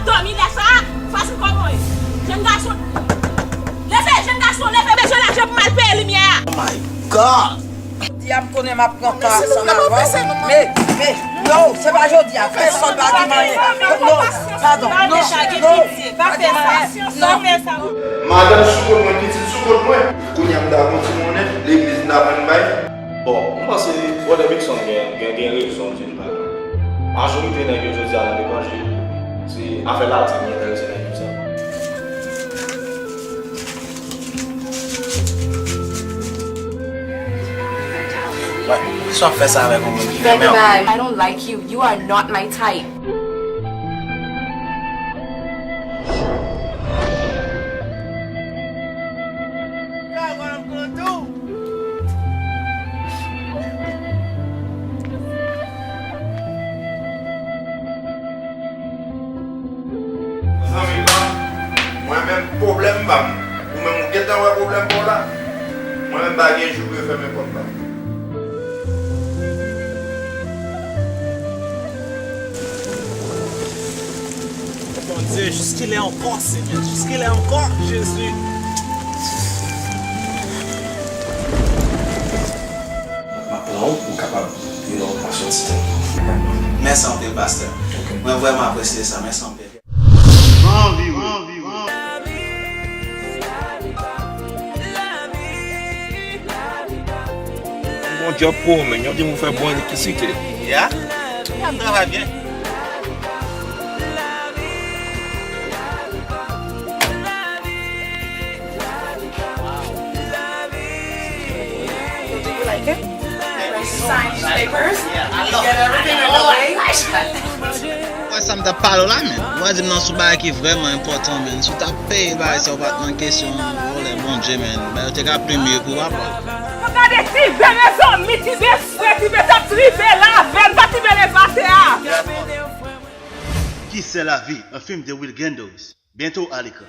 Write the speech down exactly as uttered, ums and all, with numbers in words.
Dòmi lè sa, fasil kòman ye. Jèn gason, leve, jèn gason, leve, bezwen lajan pou m al peye limyè a. Oh my God! Jodi a m konnen m ap pran ka ansanm avè w. Men, men, no, se pa jodi a. Pèsonn pa di m anyen. No, padon, no, no, pa di m anyen. No. Madanm sou kont mwen, pitit sou kont mwen. Kounye a m ta gon ti monnen, legliz m ta pran bay. Bon, m panse Brother Bigson gen, gen, gen rezon di l pa la. Majorite nèg yo jodi a nan levanjil, se afè latin yo enterese nèg yo sa. Wè, sa w ap fè sa avèk yon moun ki renmen w? I don't like you. You are not my type. Zanmi pa m, mwen menm pwoblèm pa m. Ou menm ou gentan wè pwoblèm pa w la. Mwen menm pa gen jou pou yo fèmen pòt la. Bondye, jiskilè ankò, Senyè? Jiskilè ankò, Jezi? M ap pran w pou w kapab, you know, pase yon ti tan. Mèsi anpil, pastè. Ok. Mwen vrèman apresye sa. Mèsi anpil. Bon djòb pou ou, men. Yo di m ou fè bon elektrisite. Ya? Ya, m travay byen. Do you like it? Like, we signed papers, we get everything out the way. Wè sa m t ap pale w la, men. Ou a di m nan sou bagay ki vrèman enpòtan, men. Si w t ap peye bagay sa, ou pa t nan kesyon vòlè Bondye, men. Bagay yo te ka pi mye pou papa. Gade Tibe, mezanmi, Tibe fre, Tibe t ap tripe lavèn, pa Tibe leve atè a. Qui c'est la vie, un film de Will Gendoz. Bientôt à l'écran.